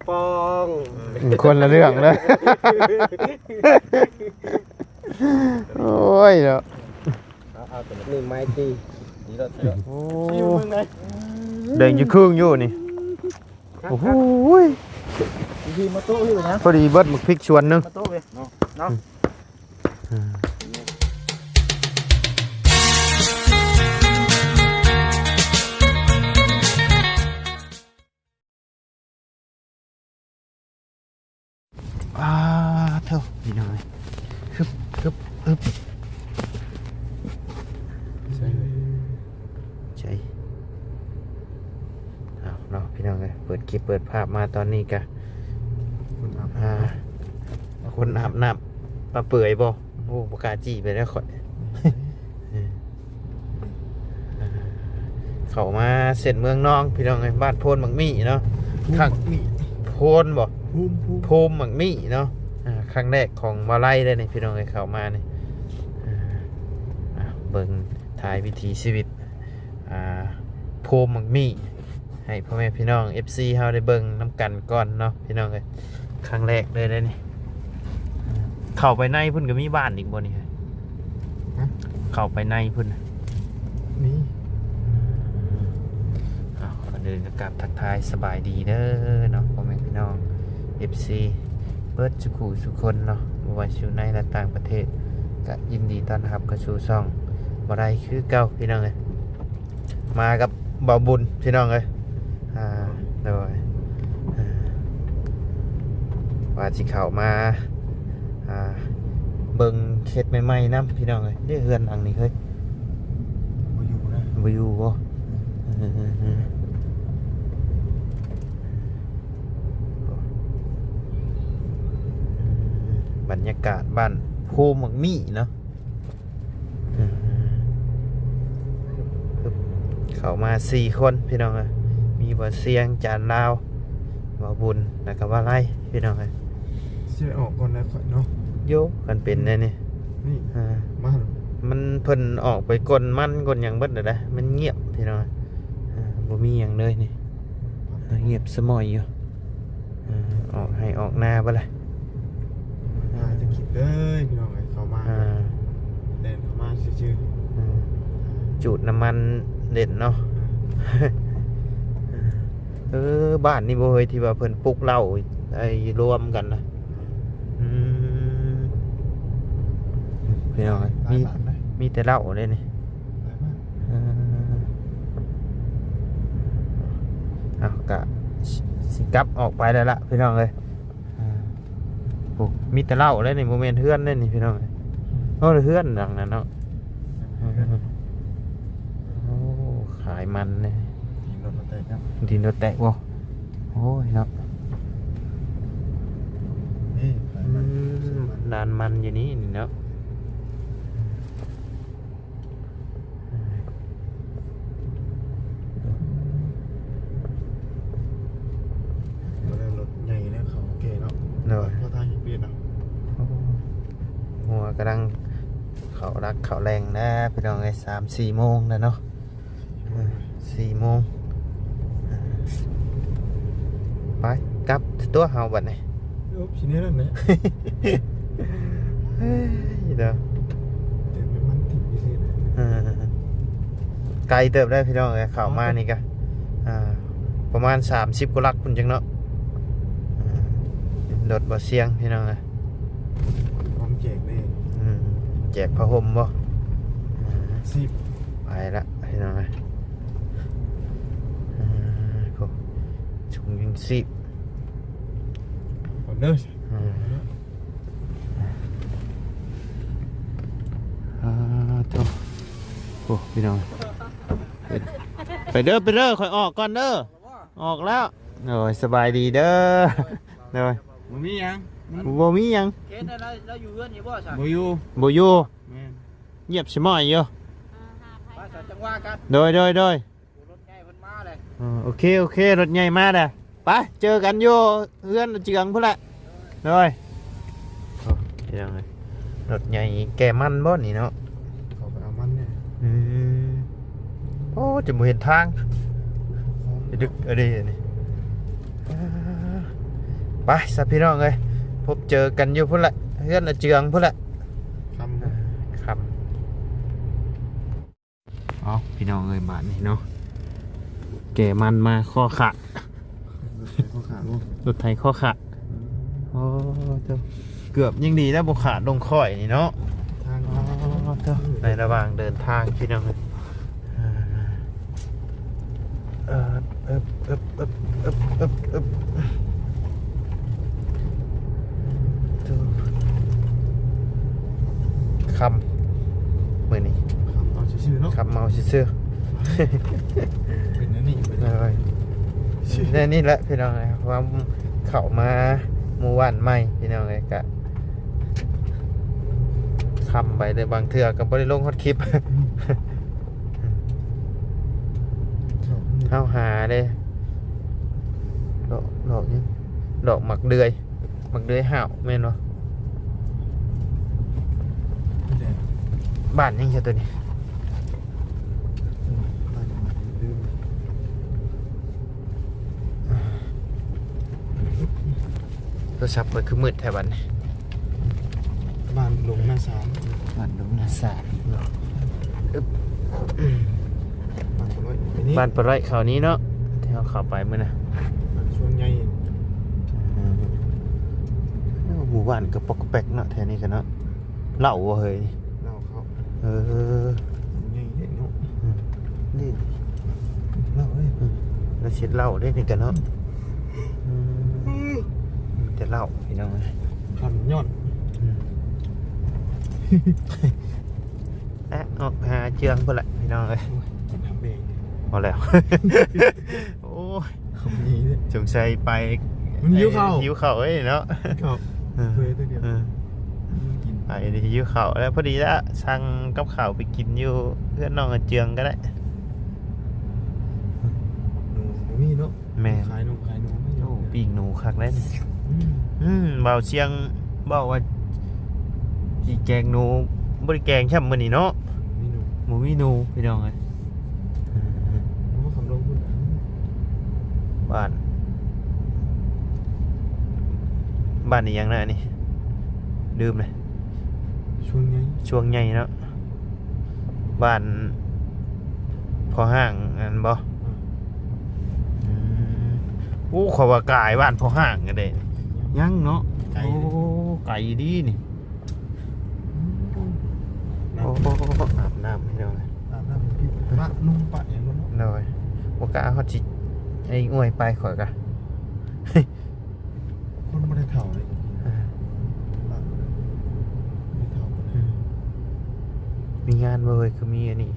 ປອງ ອືມ ຄົນລະເລື່ອງເລີຍ. ໂອ້ຍເນາະ ເອົາ ເອົາຕົວນີ້ໄມ້ຕີ ນີ້ລະ ໂອ້ ເບິ່ງໄດ ແດງຈຶ່ງຄຶ່ງຢູ່ນີ້. ໂອ້ໂຫ ມາໂຕະຢູ່ນະ ພໍດີເບິດໝາກພິກສວນໜຶ່ງ ມາໂຕະເວີຍ ເນາະ ເນາະ. ອາ ໂທ້ ພີ່ນ້ອງເອີຍ ຮຶບ ຮຶບ ຮຶບ ໃສ່ເລີຍ ໃສ່ ເອົາເນາະ ພີ່ນ້ອງເອີຍ ເປີດຄລິບເປີດພາບມາຕອນນີ້ກະ ຄົນອາບ ອ່າ ຄົນອາບນ້ຳປາເປື່ອຍບໍ່? ໂອ້ ບໍ່ກ້າຈີ້ໄປແລ້ວຂ້ອຍ ເຂົ້າມາເສັ້ນເມືອງນອງ ພີ່ນ້ອງເອີຍ ບ້ານໂພນໝາກມີ້ເນາະ ໂພນໝາກມີ້ ໂພນບໍ່? ໂພນ ໂພນ ໂພນໝາກມີ້ເນາະ ອ່າ ຄັ້ງແລກຂອງບ່າວໄລເດ້ນີ້ ພີ່ນ້ອງເອີຍ ເຂົ້າມານີ້ ອ່າ ອ່າ ເບິ່ງຖ່າຍວິຖີຊີວິດ ອ່າ ໂພນໝາກມີ້ ໃຫ້ພໍ່ແມ່ພີ່ນ້ອງ ເອັຟຊີ ເຮົາໄດ້ເບິ່ງນຳກັນກ່ອນເນາະ ພີ່ນ້ອງເອີຍ ຄັ້ງແລກເລີຍເດ້ນີ້. ເຂົ້າໄປໃນພຸ້ນກໍມີບ້ານອີກບໍ່ນີ້? ຮະ? ເຂົ້າໄປໃນພຸ້ນນະ ມີ. ເອົາ ກ່ອນອື່ນກໍກາບທັກທາຍສະບາຍດີເດີເນາະ ພໍ່ແມ່ພີ່ນ້ອງ ເອັຟຊີ ເບິດສູ່ຄູ່ສູ່ຄົນເນາະ ບໍ່ວ່າຢູ່ໃນ ແລະ ຕ່າງປະເທດ ກໍຍິນດີຕ້ອນຮັບເຂົ້າສູ່ຊ່ອງບໍ່ໄດ້ຄືເກົ່າ ພີ່ນ້ອງເອີຍ. ມາກັບບ່າວບຸນ ພີ່ນ້ອງເອີຍ ອ່າ ໂດຍ ອ່າ ວ່າຊິເຂົ້າມາ ອ່າ ເບິ່ງເຂດໃໝ່ໆນຳ ພີ່ນ້ອງເອີຍ ເດ້ ເຮືອນຫຼັງນີ້ເຮີ້ຍ ບໍ່ຢູ່ນະ ບໍ່ຢູ່ບໍ່? ເອີ ເອີ ເອີ ບັນຍາກາດບ້ານໂພນໝາກມີ້ເນາະ. ເຂົ້າມາສີ່ຄົນ ພີ່ນ້ອງເອີຍ ມີບ່າວຊຽງ ຈານລາວ ບ່າວບຸນ ແລ້ວກໍບ່າວໄລ ພີ່ນ້ອງເອີຍ. ຊິໄດ້ອອກກ່ອນແລ້ວຂ້ອຍເນາະ ໂຢ ຄັນເປັນແນວນີ້ ນີ້ ອ່າ ມາ ມັນ ເພິ່ນອອກໄປກົນມັນກົນຫຍັງເບິດແລ້ວນະ ມັນງຽບ ພີ່ນ້ອງເອີຍ ອ່າ ບໍ່ມີຫຍັງເລີຍນີ້ ອ່າ ງຽບສະໝອຍຢູ່. ເອີ ອອກໄຮ່ອອກນາບໍ່ລະ ຫາຈະກິນເລີຍ ພີ່ນ້ອງເອີຍ ເຂົ້າມາ ອ່າ ແລ່ນເຂົ້າມາຊື່ໆ ອືມ ຈູດນ້ຳມັນເດັ່ນເນາະ ອ່າ ເອີ ບ້ານນີ້ບໍ່ເຮີ້ຍ ທີ່ວ່າເພິ່ນປູກເຫຼົ້າ ໄອ້ ລວມກັນນະ ອືມ ພີ່ນ້ອງເອີຍ ມີ ມີແຕ່ເຫຼົ້າເດ້ນີ້. ເອີ ເອົາ ກະຊິກັບອອກໄປແລ້ວລະ ພີ່ນ້ອງເອີຍ ເອີ ໂອ້ ມີແຕ່ເຫຼົ້າເດ້ນີ້ ບໍ່ແມ່ນເຮືອນເດ້ນີ້ ພີ່ນ້ອງເອີຍ ໂອ້ ເຮືອນຫຼັງນັ້ນເນາະ ເຮືອນ ໂອ້ ຂາຍມັນເດ້ ຕີນລົດແຕກເນາະ ຕີນລົດແຕກບໍ່? ໂອ້ຍເນາະ ນີ້ຂາຍມັນ ອືມ ລານມັນຢູ່ນີ້ ນີ້ເນາະ. ກໍໄດ້ລົດໃຫຍ່ແລ້ວ ເຂົາແກ່ເນາະ ໂດຍ ພໍທາງເຮັດວຽກເນາະ ໂອ້ ຫົວກຳລັງເຂົ້າຫຼັກເຂົ້າແຫຼ່ງນະ ພີ່ນ້ອງເອີຍ ສາມສີ່ໂມງແລ້ວເນາະ ເອີ ສີ່ໂມງ ໄປກັບຕົວເຮົາບັດນີ້ ໂອ້ ຊິແນວນັ້ນແຫຼະ ເອີ ເດີ ເຕີມນ້ຳມັນຖິ້ມຢູ່ຊີ້ນະ ເອີ ໄກເຕີບໄດ໋ພີ່ນ້ອງເອີຍ ເຂົ້າມານີ້ກະ ອ່າ ປະມານສາມສິບກວ່າຫຼັກພຸ້ນຈັກເນາະ ອ່າ ລົດບໍ່ສ່ຽງພີ່ນ້ອງເອີຍ ພ້ອມແຈກເດ້ ອືມ ແຈກຜ້າຫົ່ມບໍ່? ອ່າ ສິບ ໄປລະພີ່ນ້ອງເອີຍ ອ່າ ໂອ້ ຊຸງຍັງສິບ ກ່ອນເດີ ອ່າ ອ່າ ໂທ້ ໂອ້ ພີ່ນ້ອງ ໄປເດີ ໄປເດີ ຂ້ອຍອອກກ່ອນເດີ ອອກແລ້ວ ໂອ້ຍ ສະບາຍດີເດີ ໂດຍ ບໍ່ມີຫຍັງ ບໍ່ມີຫຍັງ ເຄສນັ້ນລາວ ລາວຢູ່ເຮືອນຢູ່ບໍ່ຊະ? ບໍ່ຢູ່ ບໍ່ຢູ່ ແມ່ນ ງຽບສະໝອຍຢູ່ ໄປຊະ ຈັ່ງວ່າກັນ ໂດຍ ໂດຍ ໂດຍ ໂອ້ ລົດໃຫຍ່ເພິ່ນມາແລ້ວ ເອີ ໂອເຄ ໂອເຄ ລົດໃຫຍ່ມາແລ້ວ ໄປ ເຈີກັນຢູ່ເຮືອນເຈືອງພຸ້ນແຫຼະ ໂດຍ ໂອ້ ພີ່ນ້ອງເອີຍ ລົດໃຫຍ່ແກ່ມັນບໍ່ນີ້ເນາະ ເຂົາໄປເອົາມັນແດ່ ອືມ ໂອ້ ຈະບໍ່ເຫັນທາງ ດຶກ ອັນນີ້ ອັນນີ້ ອ່າ ໄປຊະພີ່ນ້ອງເອີຍ ພົບເຈີກັນຢູ່ພຸ້ນແຫຼະ ເຮືອນອາເຈືອງພຸ້ນແຫຼະ ຄ່ຳ ຄ່ຳ. ເອົາພີ່ນ້ອງເອີຍ ບາດນີ້ເນາະ ແກ່ມັນມາຄໍຂາດ ລົດໄຖຄໍຂາດບໍ່? ລົດໄຖຄໍຂາດ. ອືມ ໂອ້ ເຈົ້າ ເກືອບຍັງດີແລ້ວບໍ່ຂາດລົງຂ້ອຍນີ້ເນາະ. ທາງ ອໍ ເຈົ້າ ໃນລະຫວ່າງເດີນທາງພີ່ນ້ອງເອີຍ ເອີ ເອີບ ເອີບ ເອີບ ເອີບ ເອີບ ເອີບ ຄ່ຳມື້ນີ້ ຄ່ຳເອົາຊື່ໆເນາະ ຄ່ຳເອົາຊື່ໆ ເປັນແນວນີ້ ເອີ ແນວນີ້ແຫຼະພີ່ນ້ອງເອີຍ ເພາະວ່າເຂົ້າມາໝູ່ບ້ານໃໝ່ພີ່ນ້ອງເອີຍ ກະຄ່ຳໄປເລີຍ ບາງເທື່ອກໍບໍ່ໄດ້ລົງຮອດຄລິບ. ອືມ ເຮົາຫາເດ້ ດອກ ດອກຫຍັງ ດອກໝາກເດືອຍ ໝາກເດືອຍຫ້າວແມ່ນບໍ່? ບ້ານຫຍັງຊະໂຕນີ້? ໂທລະສັບຂ້ອຍຄືມືດແທ້ບັດນີ້. ບ້ານດົງນາສານ ບ້ານດົງນາສານເນາະ. ອຶບ ບ້ານປະໄວ້ ບ້ານປະໄວ້ເຂົ້ານີ້ເນາະ ທີ່ເຮົາເຂົ້າໄປມື້ນະ ບ້ານຊວງໃຫຍ່. ເອີ ໝູ່ບ້ານກະປອກກະແປກເນາະ ແຖວນີ້ກະເນາະ. ເຫຼົ້າບໍ່ເຮີ້ຍ? ເຫຼົ້າເຂົ້າ ເອີ ໃຫຍ່ເດ້ເນາະ. ອືມ ນີ້ ເຫຼົ້າເອີຍ ອືມ ລະເຊັດເຫຼົ້າເດ້ນີ້ກະເນາະ. ອືມ ອືມ ແຕ່ເຫຼົ້າພີ່ນ້ອງເອີຍ ຄັນຍ້ອນ. ອືມ ແລະ ອອກຫາເຈືອງພຸ້ນແຫຼະພີ່ນ້ອງເອີຍ. ໂອ້ຍ ກິນນ້ຳເບງ ພໍແລ້ວ. ໂອ້ຍ ສົງໄສໄປ ມັນຫິວເຂົ້າ ເອີ ຫິວເຂົ້າເອີຍເນາະ. ເຂົ້າ ເອີ ເພື່ອຕົວດຽວ ເອີ ກິນ ໄປດີຫິວເຂົ້າແລ້ວ. ພໍດີລະ ສັ່ງກັບເຂົ້າໄປກິນຢູ່ເຮືອນນ້ອງອາເຈືອງກໍໄດ້. ໜູບໍ່ມີເນາະ. ແມ່ນ ຂາຍໜູ ຂາຍໜູ. ໂອ້ ປີ້ງໜູຄັກເດ້ນີ້. ອືມ ອືມ ບ່າວຊຽງເວົ້າວ່າຊິແກງໜູ ບໍ່ໄດ້ແກງຊ້ຳມື້ນີ້ເນາະ. ບໍ່ມີໜູ ບໍ່ມີໜູພີ່ນ້ອງເອີຍ. ໂອ້ ຄຳລົງພຸ້ນ ບ້ານ ບ້ານອີ່ຫຍັງນະອັນນີ້ ລືມເລີຍ. ຊວງໃຫຍ່ ຊວງໃຫຍ່ເນາະ ບ້ານພໍ່ຫ້າງນັ້ນບໍ່? ອືມ ອືມ ໂອ້ ຂ້ອຍວ່າກາຍບ້ານພໍ່ຫ້າງກໍໄດ້ ຍັງເນາະ. ໄກ ໂອ້ ເດ້ ໄກດີນີ້. ໂອ້ ອາບນ້ຳພີ່ນ້ອງເອີຍ ອາບນ້ຳ ປະນຸ່ງປະຫຍັງເນາະ. ໂດຍ ບໍ່ກ້າຮອດຊິ ໄອ້ອວຍໄປ ຂ້ອຍກະ ຄົນບໍ່ໄດ້ເຖົ້າເດ້. ເອີ ບໍ່ໄດ້ເຖົ້າປານໃດ. ອືມ ມີງານບໍ່ເຮີ້ຍ ຄືມີອັນນີ້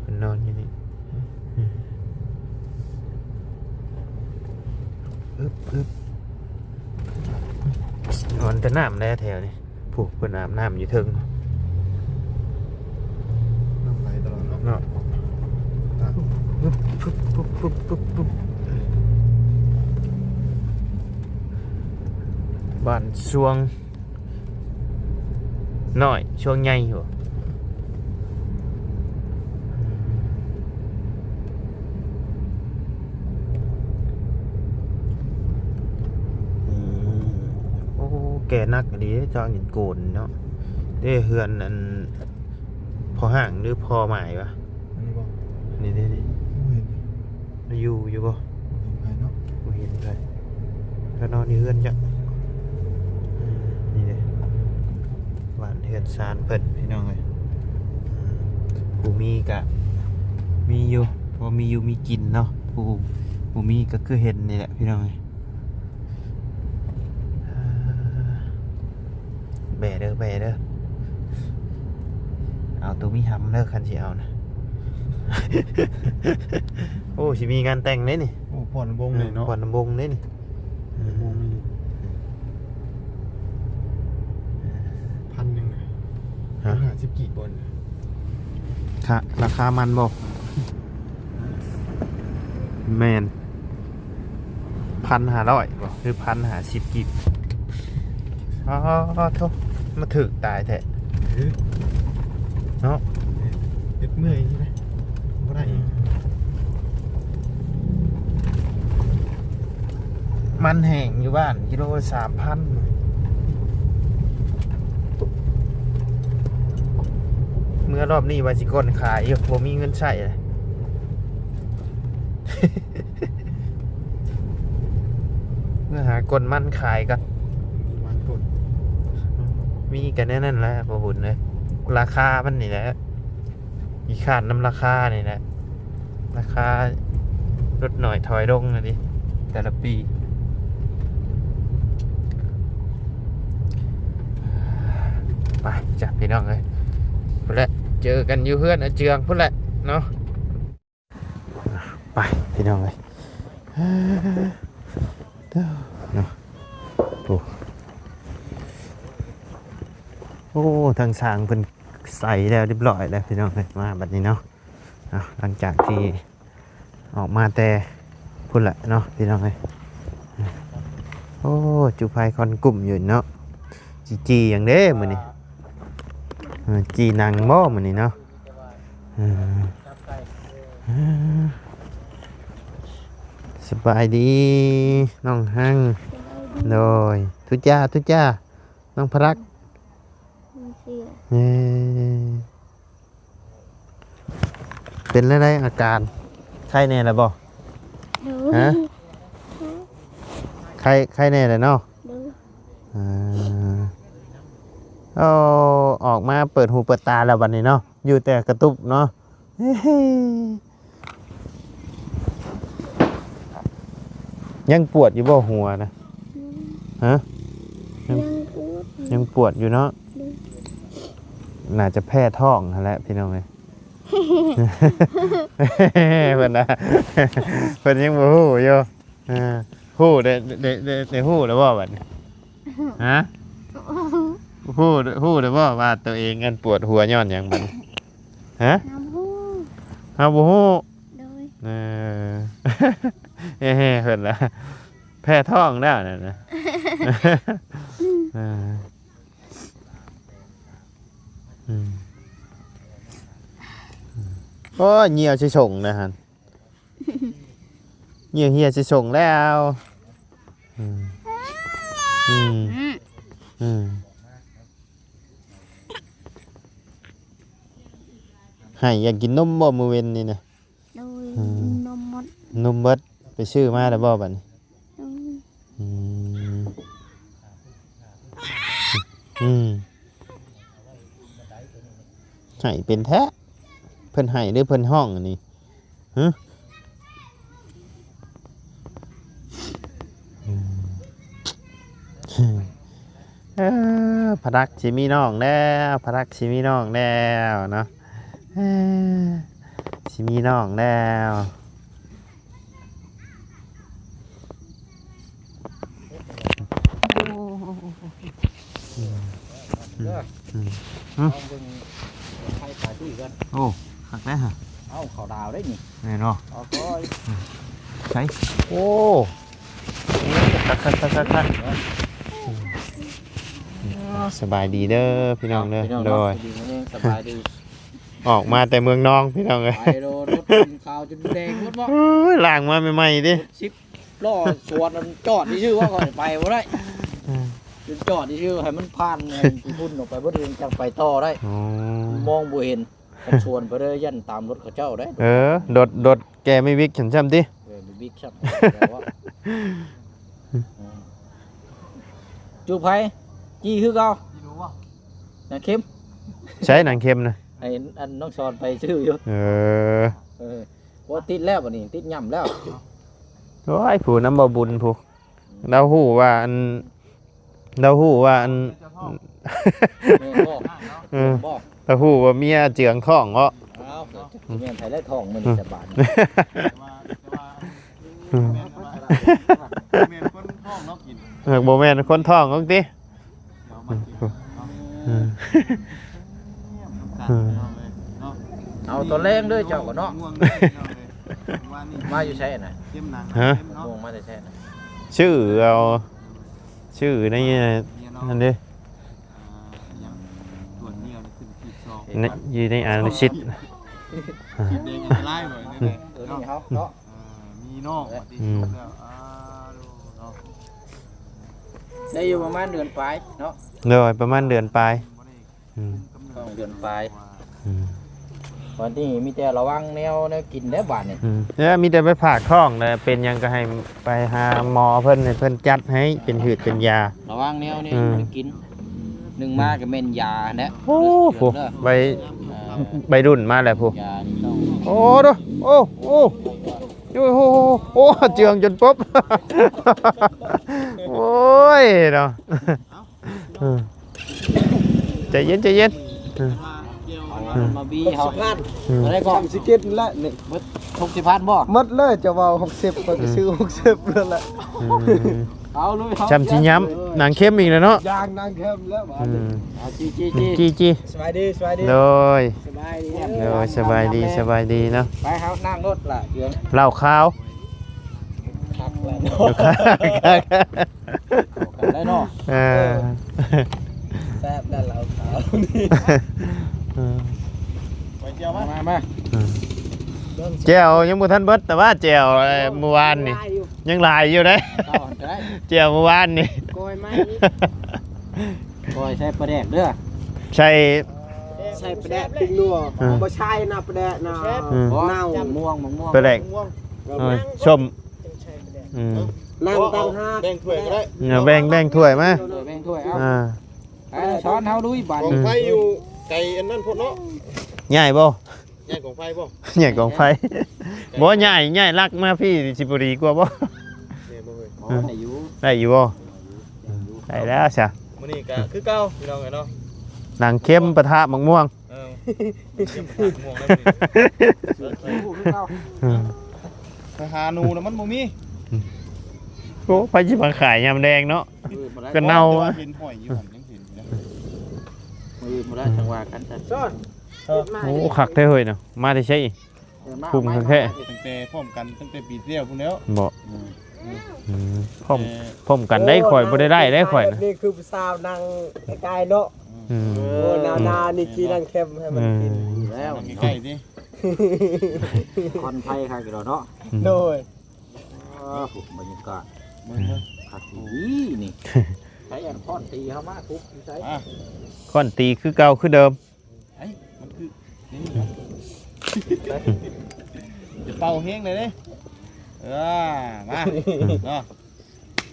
ເພິ່ນນອນຢູ່ນີ້ ເອີ ເພິ່ນນອນຢູ່ນີ້. ອືມ ອຶບ ອຶບ ນອນແຕ່ນ້ຳແດ່ແຖວນີ້. ຜູ້ເພິ່ນອາບນ້ຳຢູ່ເທິງ ນ້ຳໄຫຼຕະຫຼອດເນາະ ເນາະ. ອຶບ ອຶບ ອຶບ ອຶບ ອຶບ ບ້ານຊວງ ນ້ອຍ ຊ່ວງໃຫຍ່ຢູ່. ອືມ ໂອ້ ແກ່ໜັກອີ່ຫຼີເດ້ ຈາງຫີນໂກນເນາະ. ເດ້ ເຮືອນອັນ ພໍ່ຫ້າງ ຫຼື ພໍ່ໝາຍວະ? ອັນນີ້ບໍ່? ນີ້ເດ້ ນີ້ ບໍ່ເຫັນ. ຢູ່ ຢູ່ບໍ່? ບໍ່ເຫັນໃຜເນາະ ບໍ່ເຫັນໃຜ. ກະນອນຢູ່ເຮືອນຈ້ະ. ອືມ ນີ້ເດ້ ບ້ານເຮືອນຊານເພິ່ນພີ່ນ້ອງເອີຍ. ອືມ ຜູ້ມີກະມີຢູ່ ພໍມີຢູ່ມີກິນເນາະ. ຜູ້ ຜູ້ບໍ່ມີກະຄືເຫັນນີ້ແຫຼະພີ່ນ້ອງເອີຍ. ແບເດີ ແບເດີ ເອົາໂຕມີຫຳເດີ ຄັນຊິເອົານະ. ໂອ້ ຊິມີງານແຕ່ງເດ້ນີ້. ໂອ້ ຜ່ອນລຳວົງເລີຍເນາະ ຜ່ອນລຳວົງເດ້ນີ້. ເອີ ລຳວົງນີ້ ພັນໜຶ່ງນະ. ຮະ? ພັນຫ້າສິບກີບບໍ່ນະ? ຄະ ລາຄາມັນບໍ່? ແມ່ນ ພັນຫ້າຮ້ອຍບໍ່ ຫຼື ພັນຫ້າສິບກີບ? ອໍ ໂທ້ ມາຖືກຕາຍແທ້ ຖືກ ເນາະ. ເຮັດເມື່ອຍນີ້ນະ ບໍ່ໄດ້ອີກ. ອືມ. ມັນແຫ້ງຢູ່ບ້ານກິໂລສາມພັນ. ເມື່ອລອບນີ້ວ່າຊິກ່ອນຂາຍຢູ່ ບໍ່ມີເງິນໃຊ້ເລີຍ. ເມື່ອຫາກົນມັນຂາຍກ່ອນ. ມັນກົນ ມີກັນແນວນັ້ນແຫຼະພໍ່ບຸນເອີຍ. ລາຄາມັນນີ້ແຫຼະ ຂີ້ຄ້ານນຳລາຄານີ້ແຫຼະ. ລາຄາລົດໜ້ອຍຖອຍລົງນະຕິ ແຕ່ລະປີ. ໄປຈ້ະພີ່ນ້ອງເອີຍ ພຸ້ນແຫຼະ ເຈີກັນຢູ່ເຮືອນອາເຈືອງພຸ້ນແຫຼະເນາະ. ໄປພີ່ນ້ອງເອີຍ ເນາະ. ໂອ້ ໂອ້ ທາງຊ່າງເພິ່ນໃສ່ແລ້ວຮຽບຮ້ອຍແລ້ວພີ່ນ້ອງເອີຍ. ມາບັດນີ້ເນາະ ເອົາ ຫຼັງຈາກທີ່ອອກມາແຕ່ພຸ້ນແຫຼະເນາະພີ່ນ້ອງເອີຍ. ໂອ້ ຈູ່ໄຟຄອນກຸ້ມຢູ່ເນາະ. ຈີ່ຫຍັງເດ້ມື້ນີ້? ເອີ ຈີ່ໜັງບໍ່ມື້ນີ້ເນາະ? ເອີ ສະບາຍດີນ້ອງຮັງ. ໂດຍ ທຸຈ້າ ທຸຈ້າ ນ້ອງພະລັກ. ເອີ ເປັນແນວໃດອາການ? ໄຂ້ແນ່ແລ້ວບໍ່? ໂດຍ ຮະ? ໄຂ້ ໄຂ້ແນ່ແລ້ວເນາະ? ໂດຍ ອ່າ ໂອ້ ອອກມາເປີດຫູເປີດຕາແລ້ວບັດນີ້ເນາະ ຢູ່ແຕ່ກະຕຸບເນາະ. ຍັງປວດຢູ່ບໍ່ຫົວນະ? ຮະ? ຍັງ ຍັງປວດຢູ່ ຍັງປວດຢູ່ເນາະ? ໂດຍ ໜ້າຈະແພ້ທ້ອງຫັ້ນແຫຼະພີ່ນ້ອງເອີຍ. ເພິ່ນນະ ເພິ່ນຍັງບໍ່ຮູ້ຢູ່. ເອີ ຮູ້ໄດ້ ໄດ້ ໄດ້ ໄດ້ຮູ້ແລ້ວບໍ່ບັດນີ້? ຮະ? ຮູ້ ຮູ້ແລ້ວບໍ່ວ່າຕົວເອງອັນປວດຫົວຍ້ອນຫຍັງບັດນີ້? ຮະ? ເຮົາບໍ່ຮູ້ ເຮົາບໍ່ຮູ້. ໂດຍ ເອີ ແຮໆ ເພິ່ນລະ ແພ້ທ້ອງແລ້ວນັ້ນນະ. ເອີ ອືມ ໂອ້ຍ ຍ່ຽວຊິສົ່ງນະຫັ້ນ. ຍ່ຽວເຫ່ຍຊິສົ່ງແລ້ວ. ອືມ ອືມ ອືມ ອືມ ໃຫ້ຢາກກິນນົມບໍ່ມື້ເວັນນີ້ນະ? ໂດຍ ອືມ ນົມໝົດ ນົມເບິດ. ໄປຊື້ມາແລ້ວບໍ່ບັດນີ້? ໂດຍ ອືມ ອືມ ໃຫ້ເປັນແທ້. ເພິ່ນໃຫ້ຫຼືເພິ່ນຮ້ອງອັນນີ້? ຫຶ ເອີ ພະລັກຊິມີນ້ອງແລ້ວ ພະລັກຊິມີນ້ອງແລ້ວເນາະ. ເອີ ຊິມີນ້ອງແລ້ວ. ອືມ ເດີ ອືມ ອືມ ລອງເບິ່ງໄຟປາຕີ້ກັນ. ໂອ້ ຄັກແທ້ຫະ. ເອົ້າ ເຂົ້າດາວໄດ້ນີ້. ແມ່ນບໍ່? ເອົາກ້ອຍ ໃສ? ໂອ້ ຄັກໆໆໆ. ສະບາຍດີເດີພີ່ນ້ອງເດີ. ໂດຍ ສະບາຍດີ ອອກມາແຕ່ເມືອງນອງພີ່ນ້ອງເອີຍ. ໄປໂລດ ລົດເປັນຂາວຈົນແດງໝົດບໍ່? ໂອ້ຍ ລ້າງມາໃໝ່ໆເດ້. ສິບລໍ້ສວນນັ້ນຈອດຊື່ໆ ວ່າຂ້ອຍໄປບໍ່ໄດ້. ອືມ ຈົນຈອດຊື່ໆ ໃຫ້ມັນຜ່ານ ໃຫ້ຂີ້ຝຸ່ນອອກໄປເບິດ ຈັ່ງໄປຕໍ່ໄດ້. ອໍ ມອງບໍ່ເຫັນ. ຄັນສວນໄປເດີ ຢ້ານຕາມລົດເຂົາເຈົ້າໄດ້. ເອີ ລົດ ລົດແກມີວິກຊັ້ນຊ້ຳຕິ? ເອີ ມີວິກຊ້ຳ. ອືມ ຈູ່ໃຜ? ຈີ່ຄືເກົ່າ. ນາງເຂັມ ໃສນາງເຂັມນະ? ໃຫ້ອັນນ້ອງສອນໄປຊື້ຢູ່. ເອີ ເອີ ບໍ່ຕິດແລ້ວບັດນີ້ ຕິດຫຍ້ຳແລ້ວ. ໂອ້ຍ ຜູ້ນຳບໍ່ບຸນຜູ້ ລາວຮູ້ວ່າອັນ ລາວຮູ້ວ່າອັນ ແມ່ນບໍ່? ເອີ ແມ່ນບໍ່? ລາວຮູ້ວ່າເມຍເຈືອງທ້ອງເນາະ. ອ້າວ ແມ່ນໃຜແລ້ວທ້ອງມື້ນີ້ ອືມ ສະບາຍ. ແມ່ນ ແມ່ນຄົນທ້ອງເນາະກິນ. ເອີ ບໍ່ແມ່ນຄົນທ້ອງເນາະຕິ. ເອົາມາກິນເນາະ ອືມ ເອີ ເອົາຕອນແລງເດີເຈົ້າກໍເນາະ. ມາຢູ່ໃສນະ? ຮະ? ມ່ວງມາແຕ່ໃສນະ? ຊື້ເອົາ ຊື້ໃນນັ້ນເດ້ ອ່າ ຫຍັງ ຢູ່ໃນອະນຸສິດ. ຊິເດ້ງອັນຕະລາຍບໍ່ນີ້ແຫຼະ. ເອີ ນີ້ເຮົາເນາະ ເອີ ມີນ້ອງວ່າຕິ ອືມ ແລ້ວ ອ່າ ເນາະ. ໄດ້ຢູ່ປະມານເດືອນປາຍເນາະ. ໂດຍ ປະມານເດືອນປາຍ. ອືມ ສອງເດືອນປາຍ. ອືມ ບັດນີ້ມີແຕ່ລະວັງແນວ ແນວກິນແລ້ວບາດນີ້. ອືມ ແລ້ວມີແຕ່ໄປຝາກທ້ອງ ແລ້ວເປັນຫຍັງກໍໃຫ້ໄປຫາໝໍເພິ່ນ ໃຫ້ເພິ່ນຈັດໃຫ້ເປັນຫືດເປັນຢາ. ລະວັງແນວນີ້ ອືມ ບໍ່ໄດ້ກິນ. ໜຶ່ງມາກໍແມ່ນຢາຫັ້ນແຫຼະ. ໂອ້ໂຫ ໃບ ເອີ ໃບດຸນມາແລ້ວພຸ້ນ. ຢານີ້ຕ້ອງ ໂອ້ໂດ ໂອ້ ໂອ້ ໂອ້ໂຫ ໂອ້ ເຈື່ອງຈົນປົບ. ໂອ້ຍເນາະ. ເອີ ໃຈເຢັນ ໃຈເຢັນ. ເອີ ເອົາມາບີເຮົາ. ອືມ ເທົ່າໃດກໍ ສາມສິບເຈັດນີ້ແຫຼະນີ້. ເບິດຫົກສິບພັນບໍ່? ໝົດເລີຍ ຈະເວົ້າຫົກສິບ ຂ້ອຍກໍຊື້ ອືມ ຫົກສິບນັ້ນແຫຼະ. ອືມ ເອົາເລີຍ ເອົາ ຊ່ຳຊິຍຳ ເອີ ນາງເຄັມອີກແລ້ວເນາະ. ຢ່າງນາງເຄັມແລ້ວບາດນີ້. ອືມ ອ່າ ຈີ່ ຈີ່ ຈີ່ ຈີ່ ສະບາຍດີ ສະບາຍດີ. ໂດຍ ສະບາຍດີ ໂດຍ ສະບາຍດີ ສະບາຍດີເນາະ. ໄປເຮົານັ່ງລົດລະ ເຫຼື້າຂາວ ຄັກແລ້ວເນາະ. ເຂົ້າກັນໄດ້ເນາະ. ເອີ ເອີ ແຊບໄດ້ເຫຼົ້າຂາວນີ້. ເອີ ໄປແຈ່ວມາ ມາ ມາ. ເອີ ແຈ່ວຍັງບໍ່ທັນເບິດ ແຕ່ວ່າແຈ່ວ ເອີ ມື້ວານນີ້ ຍັງຫຼາຍຢູ່ເດ້. ເອົາອັນກໍໄດ້ ແຈ່ວມື້ວານນີ້ ກ້ອຍມາອີກ ກ້ອຍໃສ່ປາແດກເດີ້. ໃສ່ ໃສ່ປາແດກ ແຊບເລີຍ ເປັນນົວ. ເອີ ບໍ່ໃສ່ນະປາແດກນະ. ແຊບ ອືມ ເນົ່າ. ໝາກມ່ວງ ໝາກມ່ວງ ປາແດກ ເອີ ເອົາ ສົ້ມ. ອືມ ນັ່ງຕ່າງຫາກ ແບ່ງຖ້ວຍກໍໄດ້. ເອີ ແບ່ງ ແບ່ງຖ້ວຍມາ ແບ່ງຖ້ວຍເອົາ. ອ່າ ໄປ ສອນເຮົາລຸຍບາດນີ້. ກອງໄຟຢູ່ໄກອັນນັ້ນພຸ້ນເນາະ. ຍ້າຍບໍ່? ຍ້າຍກອງໄຟບໍ່? ຍ້າຍກອງໄຟ. ບໍ່ ຍ້າຍ ຍ້າຍຫຼັກມາພີ້ຊິບໍ່ດີກວ່າບໍ່? ແມ່ນບໍ່ເອີຍ? ອໍ ໄດ້ຢູ່ ໄດ້ຢູ່ບໍ່? ໄດ້ຢູ່ ໄດ້ແລ້ວຊະ. ມື້ນີ້ກໍຄືເກົ່າພີ່ນ້ອງເອີຍເນາະ ນາງເຄັມປະທະໝາກມ່ວງ. ເອີ ເຄັມປະທະໝາກມ່ວງແລ້ວມື້ນີ້. ເອີ ໄປຫາໜູນະມັນບໍ່ມີ. ໂອ້ ໃຜຊິມາຂາຍຍາມແລງເນາະ. ເອີ ບໍ່ໄດ້ ກໍເນົ່າ. ແຕ່ວ່າເຫັນຫອຍຢູ່ຫັ້ນ ຍັງເຫັນຢູ່ນະ. ມື້ອື່ນບໍ່ໄດ້ ອືມ ຈັ່ງວ່າກັນຊະ. ໂອ້ ຄັກແທ້ເຮີ້ຍນະ ມາແຕ່ໃສ? ເອີ ມາ ຄຸ້ມຄັກແທ້ ມາ ຕັ້ງແຕ່ພ້ອມກັນ ຕັ້ງແຕ່ປີທີ່ແລ້ວພຸ້ນແລ້ວ. ບໍ່ ອືມ ອືມ ພ້ອມ ແຕ່ ພ້ອມກັນໄດ້. ໂອ້ ຂ້ອຍບໍ່ໄດ້ໄດ້ເດ້ ຂ້ອຍນະ. ນີ້ຄືຜູ້ສາວນັ່ງໃກ້ໆເນາະ. ອືມ ໂອ້ ໜາວໆນີ້ ອືມ ຂີ່ນັ່ງເຄັມໃຫ້ມັນກິນ. ອືມ ຢູ່ແລ້ວ ນັ່ງໃກ້ໆຕິ ຄວັນໄຟຄັກຢູ່ດອກເນາະ. ອືມ ໂດຍ. ອ້າວ ບັນຍາກາດ ເບິ່ງ ເບິ່ງ ຄັກອີ່ຫຼີນີ້. ໃຜອັນຄ້ອນຕີເຮົາມາທຸບຢູ່ໃສ? ອ່າ ຄ້ອນຕີຄືເກົ່າຄືເດີມ. ໄອ້ ມັນຄື ນີ້ນະ ຈະເປົ່າແຮງໄດ້ເດ້. ເອີ ມາ ເນາະ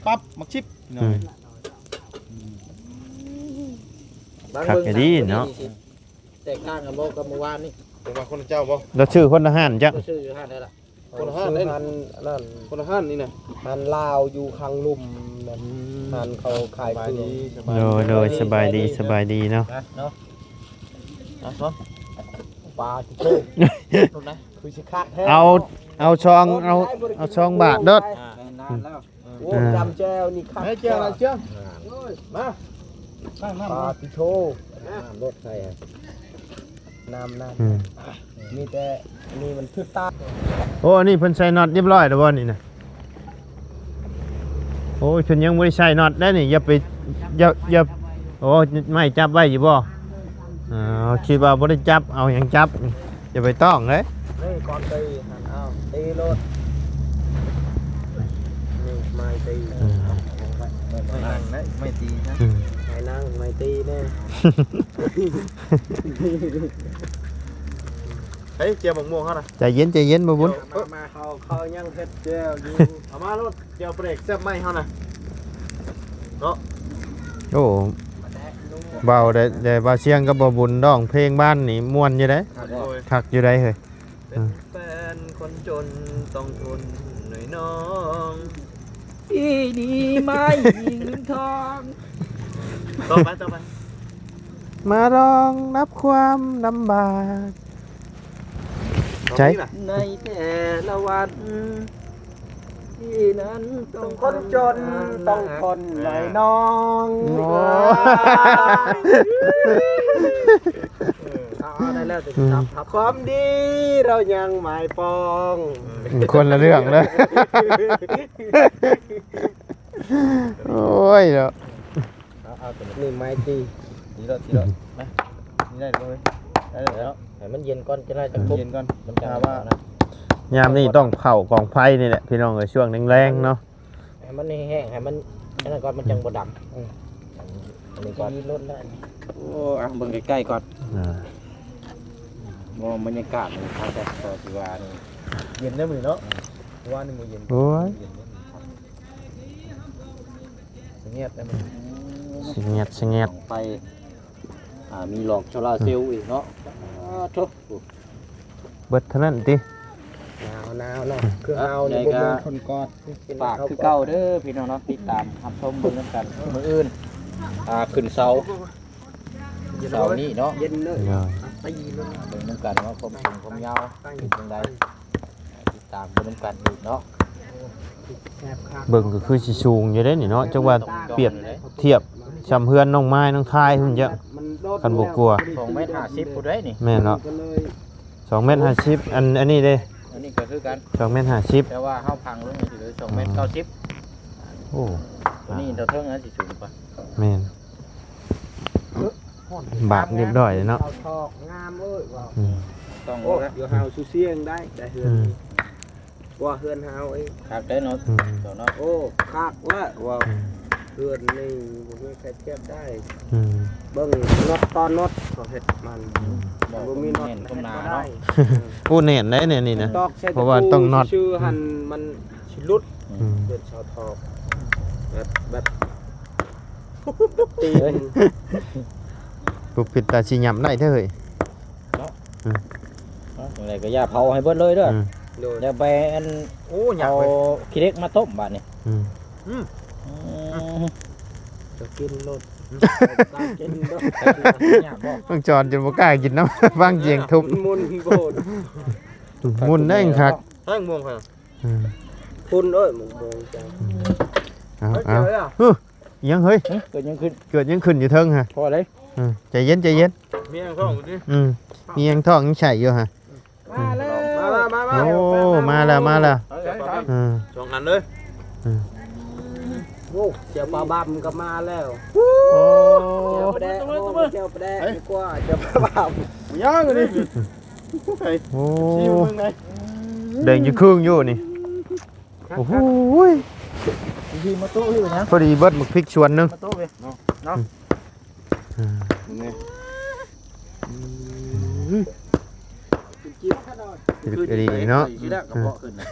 ປັບ ໝາກຊິບ ອືມ ໜ້ອຍ. ອືມ ຄັກອີ່ຫຼີເນາະ. ແຕກຕ່າງກັນບໍ່ກັບມື້ວານນີ້? ເປັນວ່າຄົນລະເຈົ້າບໍ່? ລະຊື່ຄົນລະຮ້ານຈັກ ລະຊື່ຢູ່ຮ້ານໃດລະ? ຄົນລະຮ້ານເດ້ ຮ້ານອັນນັ້ນ ຄົນລະຮ້ານນີ້ນະ. ຮ້ານລາວຢູ່ຂ້າງລຸ່ມນັ້ນ ອືມ ຮ້ານເຂົາຂາຍຄື. ສະບາຍດີ ໂດຍ ໂດຍ ສະບາຍດີ ສະບາຍດີ ສະບາຍດີເນາະ. ເນາະ ເອົາ ປາຕິໂທ ຄືຊິຄັກແທ້. ເອົາ ເອົາຊອງ ເອົາ ເອົາຊອງບາດໂດດ. ອ່າ ນານແລ້ວ. ໂອ້ ອ່າ ຈຳແຈ່ວນີ້ຄັກ ເອີ ແຈ່ວລະເຈ້ຍ ມາ ປາຕິໂທ ນ້ຳລົດໃສ່ ນ້ຳ ນ້ຳ ອືມ ມີແຕ່ອັນນີ້ມັນຖືກຕາ. ໂອ້ ອັນນີ້ເພິ່ນໃສ່ນັອດຮຽບຮ້ອຍແລ້ວບໍ່ນີ້ນະ? ໂອ້ຍ ເພິ່ນຍັງບໍ່ໄດ້ໃສ່ນັອດໄດ໋ນີ້. ຢ່າໄປ ຢ່າ ຢ່າ ໂອ້ ໄມ້ຈັບໄວ້ຢູ່ບໍ່? ອ່າ ຄິດວ່າບໍ່ໄດ້ຈັບ ເອົາຫຍັງຈັບ? ຢ່າໄປຕ້ອງເດ້. ນີ້ກ່ອນຕີຫັ້ນ ເອົາ ຕີໂລດ. ນີ້ໄມ້ຕີ ອືມ ໄມ້ນັ່ງເດ້ ໄມ້ຕີນະ ອືມ ໄມ້ນັ່ງ ໄມ້ຕີເດ້. ເຮີ້ຍ ແຈ່ວໝາກມ່ວງເຮົານະ. ໃຈເຢັນ ໃຈເຢັນ ບໍ່ບຸນ. ມາ ມາ ເຂົາ ເຂົາຍັງເຮັດແຈ່ວຢູ່. ເອົາມາໂລດ ແຈ່ວປາແດກແຊບໃໝ່ເຮົານະ ເນາະ. ໂອ້ ເວົ້າໄດ້ ໄດ້ ບ່າວຊຽງກັບບ່າວບຸນຮ້ອງເພງບ້ານນີ້ມ່ວນຢູ່ເດ້. ໂດຍ ຄັກຢູ່ໃດ໋ເຮີ້ຍ. ເປັນແຟນຄົນຈົນຕ້ອງທົນໜ້ອຍນ້ອງ ປີນີ້ໄມ້ເງິນທອງ. ຕໍ່ໄປ ຕໍ່ໄປ ມາລອງຮັບຄວາມລຳບາກໃຈ ໃນແຕ່ລະວັນ ທີ່ນັ້ນຕ້ອງຄົນຈົນຕ້ອງທົນໜ້ອຍນ້ອງ. ໂອ້ ເອີ ເອົາ ເອົາ ໄດ້ແລ້ວ ຄວາມດີເຮົາຍັງໝາຍປອງ. ຄົນລະເລື່ອງເດີ. ໂອ້ຍເນາະ. ເອົາ ເອົາ ນີ້ໄມ້ຕີ ຕີໂລດ ຕີໂລດ ມາ ນີ້ໄດ້ບໍ່ເວີຍ? ໄດ້ແລ້ວ ໃຫ້ມັນເຢັນກ່ອນ ຈະໄດ້ຈັກທຸບ ເຢັນກ່ອນ ມັນຈະ ຖ້າວ່າ ຍາມນີ້ຕ້ອງເຜົາກອງໄຟນີ້ແຫຼະ ພີ່ນ້ອງເອີຍ ຊ່ວງແລງໆເນາະ. ໃຫ້ມັນແຫ້ງໆ ໃຫ້ມັນ ອັນນັ້ນກ່ອນ ມັນຈັ່ງບໍ່ດຳ. ອືມ ອັນນີ້ກ່ອນ ມີລົດແລ້ວ. ໂອ້ ອ່ະ ເບິ່ງໃກ້ໆກ່ອນ. ອ່າ ບໍ່ ບັນຍາກາດມັນຄັກແທ້ ກໍຊິວ່ານີ້ ເຢັນເດ້ມື້ນີ້ເນາະ. ເມື່ອວານນີ້ບໍ່ເຢັນ. ໂອ້ຍ ເຢັນເດ້ ສະຫງຽດໄດ້ມື້ນີ້ ສະຫງຽດ ສະຫງຽດ. ໄຟ ອ່າ ມີຫຼອກໂຊລາເຊວອີກເນາະ. ອາ ໂທ້ ເບິດເທົ່ານັ້ນຕິ. ໜາວໆເນາະ ຄືເຮົານີ້ບໍ່ມີຄົນກອດ. ຝາກຄືເກົ່າເດີພີ່ນ້ອງເນາະ ຕິດຕາມຮັບຊົມເບິ່ງນຳກັນ. ມື້ອື່ນ ອ່າ ຂຶ້ນເສົາ ເສົານີ້ເນາະ ເຢັນເລີຍ ເນາະ ເບິ່ງນຳກັນວ່າຄວາມສູງຄວາມຍາວເປັນຈັ່ງໃດ ຕິດຕາມເບິ່ງນຳກັນອີກເນາະ. ເບິ່ງກໍຄືຊິສູງຢູ່ເດ້ນີ້ເນາະ ຈັກວ່າປຽບທຽບຊ່ຳເຮືອນນ້ອງມາຍນ້ອງທາຍພຸ້ນ ຈັກຄັນບໍ່ກວາ ສອງແມັດຫ້າສິບພຸ້ນເດ້ນີ້. ແມ່ນເນາະ ສອງແມັດຫ້າສິບ. ອັນ ອັນນີ້ເດ້ ອັນນີ້ກໍຄືກັນ ສອງແມັດຫ້າສິບ ແຕ່ວ່າເຮົາພັງລົງນີ້ຄືສອງແມັດເກົ້າສິບ. ໂອ້ ຕົວນີ້ເທົ່າເທິງຫັ້ນຊິສູງກວ່າ. ແມ່ນ ບາດຮຽບຮ້ອຍເນາະ ເສົາຖອກງາມເອີຍວ່າ. ອືມ ຕ້ອງ ໂອ້ ແລ້ວ ດຽວເຮົາສູ່ສຽງໄດ້ ໄດ້ເຮືອນ ອືມ ກວ່າເຮືອນເຮົາອີກ. ຄັກເດ້ເນາະ. ອືມ ເຈົ້າເນາະ ໂອ້ ຄັກລະວ່າ. ອືມ ເຮືອນນີ້ບໍ່ມີໃຜທຽບໄດ້. ອືມ ເບິ່ງນັອດຕໍ່ນັອດເຂົາເຮັດມັນ. ອືມ ບໍ່ມີນັອດ ແໜ້ນ ມັນເຮັດບໍ່ໄດ້. ໂອ້ ແໜ້ນໄດ໋ແນວນີ້ນະ ຕອກໃສ່ ເພາະວ່າຕ້ອງນັອດ ຕະປູຊື່ໆຫັ້ນ ອືມ ມັນຊິຫຼຸດ. ອືມ ເປັນເສົາຖອກແບບ ແບບ ຕີນ ເອີຍ ບໍ່ເປັນຕາຊິຫຍ້ຳໄດ້ເດີເຮີ້ຍເນາະ. ອືມ ເອົາ ຈັ່ງໃດກໍຢ່າເຜົາໃຫ້ເບິດເລີຍເດີ. ອືມ ໂດຍ ຢ່າໄປອັນ ໂອ້ ຫຍ້ຳ ເອົາ ເວີຍ ຂີ້ເຫຼັກມາຕົ້ມບາດນີ້. ອືມ ອືມ ອືມ ຈະກິນໂລດ ຕາມກິນໂລດ. ຫຍ້ຳບໍ່? ຕ້ອງຈອນຈົນບໍ່ກ້າກິນນຳ ຟັງສຽງທຸບ ມັນມຸນໂພດ. ອືມ ມຸນໄດ້ຄັກ ແຮງມ່ວງ. ອືມ ພຸ້ນເອີຍ ໝົງໆ ເອົາ ເອົາ ເອີຍ ຫຍັງເຮີ້ຍ ຫຶ ເກີດຫຍັງຂຶ້ນ ເກີດຫຍັງຂຶ້ນຢູ່ເທິງຫະ? ພໍໄດ້ ອືມ ໃຈເຢັນ ໃຈເຢັນ ມີແຮງທ້ອງຢູ່ຕິ. ອືມ ມີແຮງທ້ອງຍັງໃສ່ຢູ່ຫະ? ມາແລ້ວ ມາ ມາ ມາ ໂອ້ ມາແລ້ວ ມາແລ້ວ. ເອົາ ເອົາ ເອົາ ອືມ ສອງອັນເລີຍ. ອືມ ໂອ້ ເຈົ້າປາບາມກໍມາແລ້ວ. ໂອ້ ເຈົ້າປາແດກ ເຈົ້າປາແດກ ເຮີ້ຍ ດີກວ່າ ເຈົ້າປາບາມ ຍັງອັນນີ້. ໂອ້ ຊິເບິ່ງໄດ ແດງຈຶ່ງຄຶ່ງຢູ່ນີ້. ໂອ້ໂຫຍ ທີ່ມາໂຕະຢູ່ນະ ພໍດີເບິດໝາກພິກສວນໜຶ່ງ ມາໂຕະເວີຍເນາະ ເນາະ. ອືມ ອືມ ອືມ ຄືດີເນາະ ຊິໄດ້ກະເພາະຂຶ້ນນະ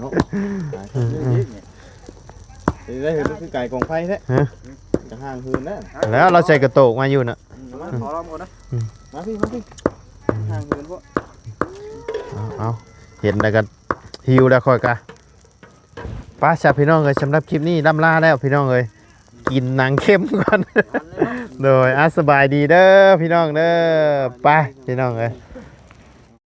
ເນາະ. ອືມ ອືມ ເຫັນໄດ້ ເຫັນຄືກາຍກອງໄຟແທ້ ຮະ ກະຫ່າງເຫີນນະ ແລ້ວລາວໃສ່ກະໂຕກມາຢູ່ນະ. ອືມ ຂໍລອງກ່ອນນະ ອືມ ມາພີ້ ມາພີ້ ອືມ ຫ່າງເຫີນໂພດ. ເອົາ ເອົາ ເຫັນແລ້ວກໍຫິວແລ້ວຂ້ອຍກະ ໄປຊະພີ່ນ້ອງເອີຍ ສຳລັບຄລິບນີ້ລ່ຳລາແລ້ວພີ່ນ້ອງເອີຍ ກິນໜັງເຂັມກ່ອນ. ໂດຍ ອາ ສະບາຍດີເດີພີ່ນ້ອງເດີ ໄປພີ່ນ້ອງເອີຍ.